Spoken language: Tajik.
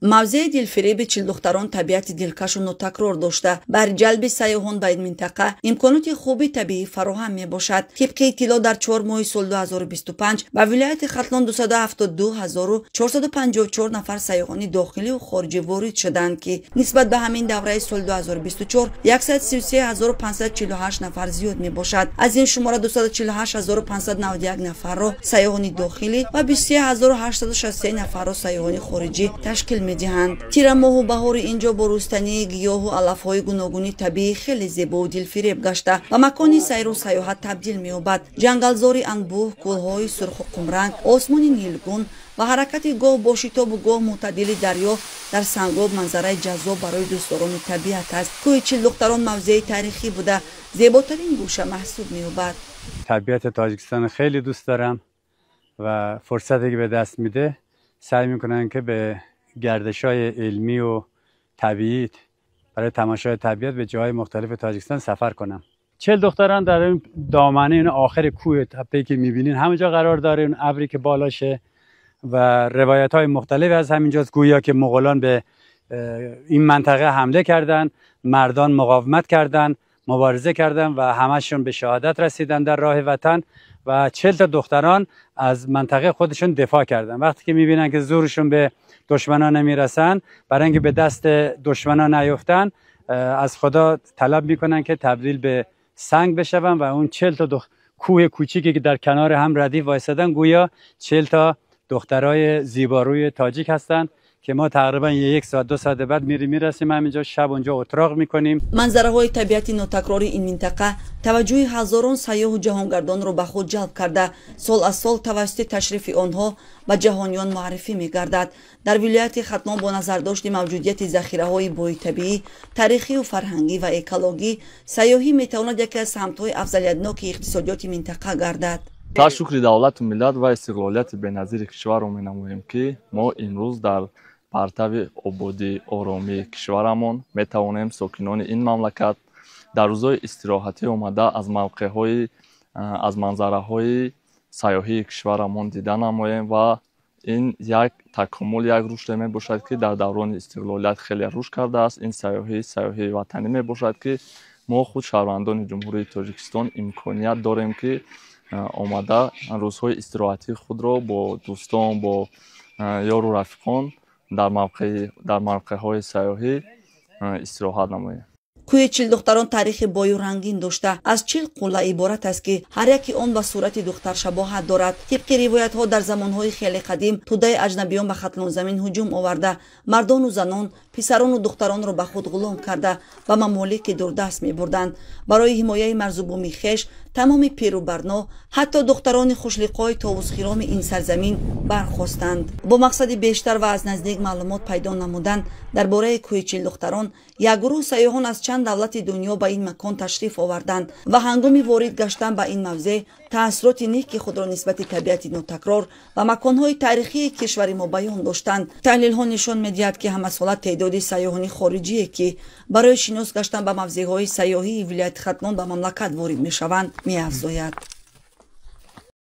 Мавзеи дилфиреби Чилдухтарон табиати дилкашу нотакрор дошта, бар ҷалби сайёҳон ба ин минтақа имконоти хуби табиӣ фароҳам мебошад. Тибқи иттилоъ, дар 4 моҳи соли 2025 ба вилояти Хатлон 272 454 нафар сайёҳони дохилию хориҷӣ ворид шуданд, ки нисбат ба ҳамин давраи соли 2024 133 548 нафар зиёд мебошад. Аз ин шумора 248 591 нафарро сайёҳони дохилӣ ва 23 863 нафарро сайёҳони хориҷӣ ташкил медиҳанд. Тирамоҳу баҳори ин ҷо бо рустании гиёҳу алафҳои гуногуни табиӣ хеле зебову дилфиреб гашта, ба макони сайру сайёҳат табдил меёбад. Ҷангалзори анбӯҳ, кӯлҳои сурху қумранг, осмони нилгун ва ҳаракати гоҳ бо шитобу гоҳ мӯътадили дарё дар Сангоб манзараи ҷаззоб барои дӯстдорони табиат аст. Кӯҳи Чилдухтарон мавзеи таърихӣ буда, зеботарин гӯша маҳсуб меёбад. طبیعت تاجیکستان خیلی دوست دارم و فرصتی که به دست میده سعی میکنن که به گردش های علمی و طبیعی، برای تماشای طبیعت به جاهای مختلف تاجیکستان سفر کنم. چهل دختران در این دامنه، این آخر کوه، تپه که میبینین، همینجا قرار داره. اون ابری که بالاشه و روایت های مختلف از همینجاست. گویا که مغولان به این منطقه حمله کردن، مردان مقاومت کردند، مبارزه کردن و همشون به شهادت رسیدن در راه وطن و 40 تا دختران از منطقه خودشون دفاع کردن. وقتی که میبینن که زورشون به دشمنان نمیرسن، برای اینکه به دست دشمنان نیفتن، از خدا طلب میکنن که تبدیل به سنگ بشون و اون 40 تا کوه کوچیکی که در کنار هم ردیف وایسادن، گویا 40 تا دخترای زیباروی تاجیک هستند که ما تقریبا یک ساعت 2 ساعت بعد میریم میرسیم همینجا، شب اونجا اتراق میکنیم. Манзараҳои табиати нотакрори ин минтақа таваҷҷӯҳи ҳазорон сайёҳу ҷаҳонгардонро ба худ ҷалб карда, сол аз сол тавассути ташрифи онҳо ба ҷаҳониён муаррифӣ мегардад. Дар вилояти Хатлон бо назардошти мавҷудияти захираҳои бои табиӣ, таърихию фарҳангӣ ва экологӣ, сайёҳӣ метавонад яке аз самтҳои афзалиятноки иқтисодиёти минтақа гардад. Та шукри давлату миллат ва истиқлолияти беназири кишварро менамоем, ки мо имрӯз дар партави ободӣ, оромии кишварамон метавонем сокинони ин мамлакат дар рӯзҳои истироҳатӣ омада, аз мавқеъҳои, аз манзараҳои сайёҳии кишварамон дида намоем ва ин як такомул, як рушде мебошад, ки дар даврони истиқлолият хеле рушд кардааст. Ин сайёҳӣ сайёҳии ватанӣ мебошад, ки мо худ, шаҳрвандони Ҷумҳурии Тоҷикистон, имконият дорем, ки омада рӯзҳои истироҳатии худро бо дӯстон, бо ёру рафиқон дар мавқеъҳои сайёҳӣ истироҳат намоем. Кӯҳи Чилдухтарон таърихи бою рангин дошта, аз 40 қулла иборат аст, ки ҳар яки он ба сурати духтар шабоҳат дорад. Тибқи ривоятҳо, дар замонҳои хеле қадим тӯдаи аҷнабиён ба Хатлонзамин ҳуҷум оварда, мардону занон, писарону духтаронро ба худ ғулом карда, ба мамолики дурдаст мебурданд. Барои ҳимояи марзубуми хеш тамоми пиру барно, ҳатто духтарони хушлиқои товусхироми ин сарзамин бархостанд. Бо мақсади бештар ва аз наздик маълумот пайдо намудан дар бораи кӯҳи Чилдухтарон, як гурӯҳ сайёҳон аз чанд давлати дунё ба ин макон ташриф оварданд ва ҳангоми ворид гаштан ба ин мавзеъ таассуроти неки худро нисбати табиати нотакрор ва маконҳои таърихии кишвари мо баён доштанд. Таҳлилҳо нишон медиҳад, ки ҳамасола теъдоди сайёҳони хориҷие, ки барои шинос гаштан ба мавзеъҳои сайёҳии вилояти Хатлон ба мамлакат ворид мешаванд, меафзояд.